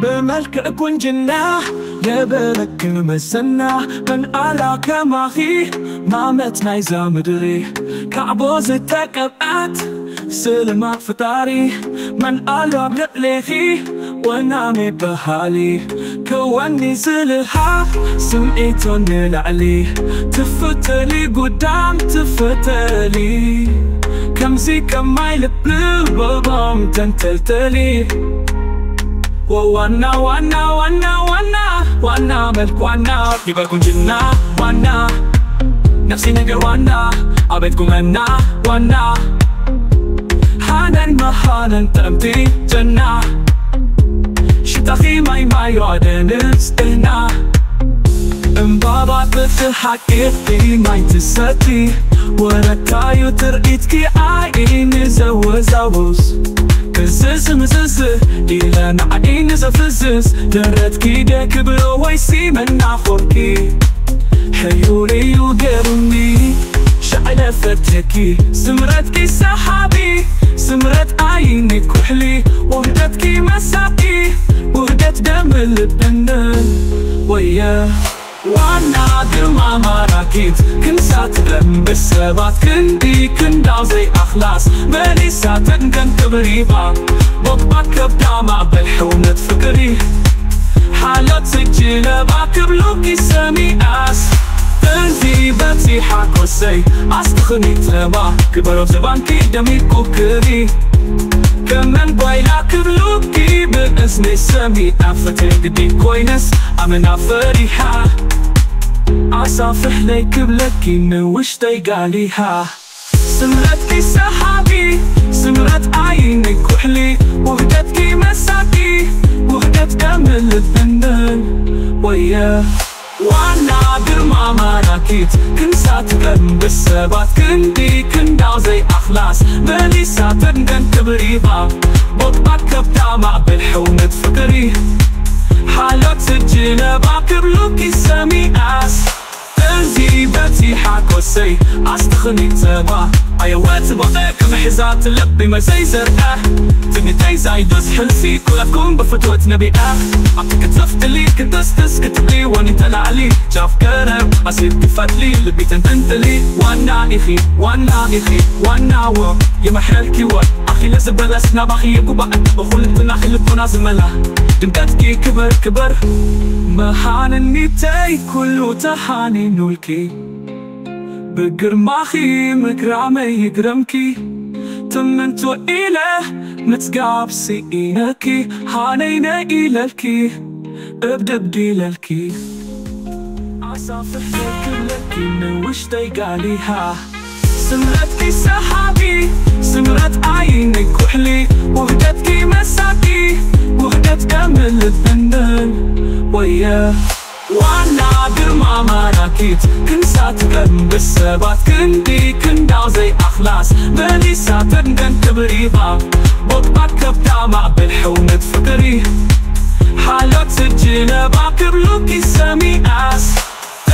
ብመልክዕ ቁንጅና ነበረክን መሰና፣ መን ኣላ ከማኺ ማመት ናይዛ ምድሪ። ካዕቦ ዝተቀብኣት ስልማት ፍጣሪ፣ መን ኣሎ ኣብ ልዕሌኺ ወናሜ በሃሊ። ከወኒ ዝልሃ ስምዒቶ ንላዕሊ፣ ትፍተሊ ጉዳም ትፍተሊ፣ ከምዚ ከማይ ልቢ ልቦም ተንጠልጠሊ። ዋና ዋና ዋና ዋና ዋና መልክ ዋና ይበል ቁንጅና ዋና ነፍሲ ነገር ዋና ኣቤት ቁመና ዋና ሃነን መሃነን ጠምቲ ጀና ሽታኺ ማይ ማይ ዋደ ንጽህና እምባባ ብትሓቂ ማይ ትሰቲ ወረታዩ ትርኢትኪ ዓይኒ ዘወዛውዝ ክዝዝ ምዝዝ ኢለ ንዓይኒ ዘፍዝዝ ደረትኪ ደክብሎ ወይሲ መናኾርኪ ሕዩር እዩ ገሩኒ ሻዕለ ፈትኪ ስምረትኪ ሰሓቢ ስምረት ዓይኒ ኩሕሊ ውህደትኪ መሳቂ ውህደት ደም ልብን ወየ ዋና ግርማ ማራኪት ክንሳት ደም ብሰባት ክንዲ ክንዳው ዘይኣኽላስ መሊሳ ተንገን ክብሪባ ቦቅባት ከብዳ ማዕበል ሕውነት ፍቅሪ ሓለት ስጅለባ ክብሉኪ ሰሚኣስ እንዚ በቲ ሓጎሰይ ኣስትኽኒ ተባ ክበሮ ዝባንኪ ደሚቁ ክሪ ከመን ጓይላ ክብሉኪ ብእዝኒ ሰሚኣ ፍትሕ ግዲ ኮይነስ ኣመና ፈሪሓ ኣሳፍሕለይ ክብለኪ ንውሽጠይ ጋሊሃ ስምረትኪ ሰሓቢ ስምረት ዓይኒ ኩሕሊ ውህደትኪ መሳቂ ውህደት ደም ልብንን ወየ ዋና ግርማ ማራኪት ክንሳት ቀን ብሰባት ክንዲ ክንዳው ዘይኣኽላስ መሊሳ ተንገን ክብሪባ ቦቅባት ከብዳ ማዕበል ሕውነት ፍቅሪ ሓሎት ስጅለባ ክብሉኪ ሰሚኣስ እንዚ በቲ ሓጎሰይ ኣስትኽኒ ተባ ኣየወት ቦቐ ክምሕዛት ልቢ መሰይ ዘርአ ትምተይ ዛይዱስ ሕልፊ ኩለኩም ብፍትወት ነቢኣ ኣብቲ ክትዘፍትሊ ክትስክስ ክትብሊ ወኒ ተላዕሊ ጫፍ ገረብ ኣሲር ክፈትሊ ልቢ ተንጠንጥሊ ዋና ኢኺ ዋና ኢኺ ዋናዎ የመሐልኪ ወር ኣኺለ ዝበለስ ናባኺ የጉባእ ብኹልትናኺ ልቦና ዝመላ ድምቀትኪ ክበር ክበር መሃንኒተይ ኩሉ ተሃኒኑልኪ ብግርማኺ ምግራመይ ይግረምኪ ትምንቱ ኢለ ምጽጋብ ስኢነኪ ሃነይነ ኢለልኪ እብድብድ ኢለልኪ ኣሳፍሕ ዘይክብለኪ ንውሽጠይ ጋሊሃ ስምረትኪ ሰሓቢ ስምረት ዓይኒ ኩሕሊ ውህደትኪ መሳቂ ውህደት ደም ልብንን ወየ ዋና ግርማ ማራኪት ክንሳት ቀን ብሰባት ክንዲ ክንዳው ዘይኣኽላስ መሊሳ ተንገን ክብሪባ ቦቅባት ከብዳ ማዕበል ሕውነት ፍቅሪ ሓሎት ስጅለባ ክብሉኪ ሰሚኣስ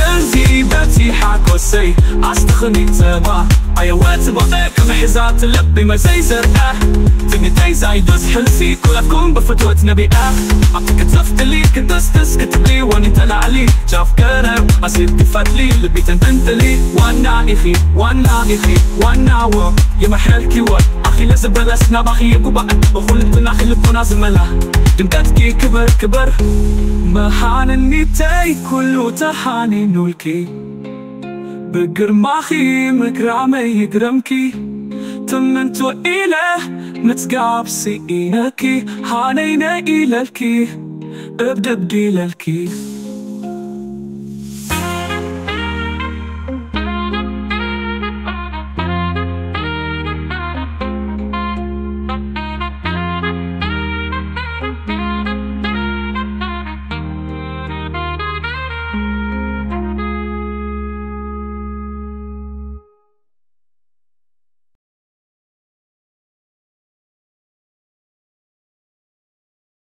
እንዚ በቲ ሓጎሰይ ኣስትኽኒ ተባ ኣየወት ቦቐ ክምሕዛት ልቢ መሰይ ዘርአ ትምተይ ዛይዱስ ሕልፊ ኩለኩም ብፍትወት ነቢኣ ኣብቲ ክትዘፍትሊ ክትስክስ ክትብሊ ወኒ ተላዕሊ ጫፍ ገረብ ኣሲር ክፈትሊ ልቢ ተንጠንጥሊ ዋና ኢኺ ዋና ኢኺ ዋናዎ የመሐልኪ ወር ኣኺለ ዝበለስ ናባኺ የጉባእ ብኹልትናኺ ልቦና ዝመላ ድምቀትኪ ክበር ክበር መሃንኒተይ ኩሉ ተሃኒኑልኪ ብግርማኺ ምግራመይ ይግረምኪ ትምንቱ ኢለ ምጽጋብ ስኢነኪ ሃነይነ ኢለልኪ እብድብድ ኢለልኪ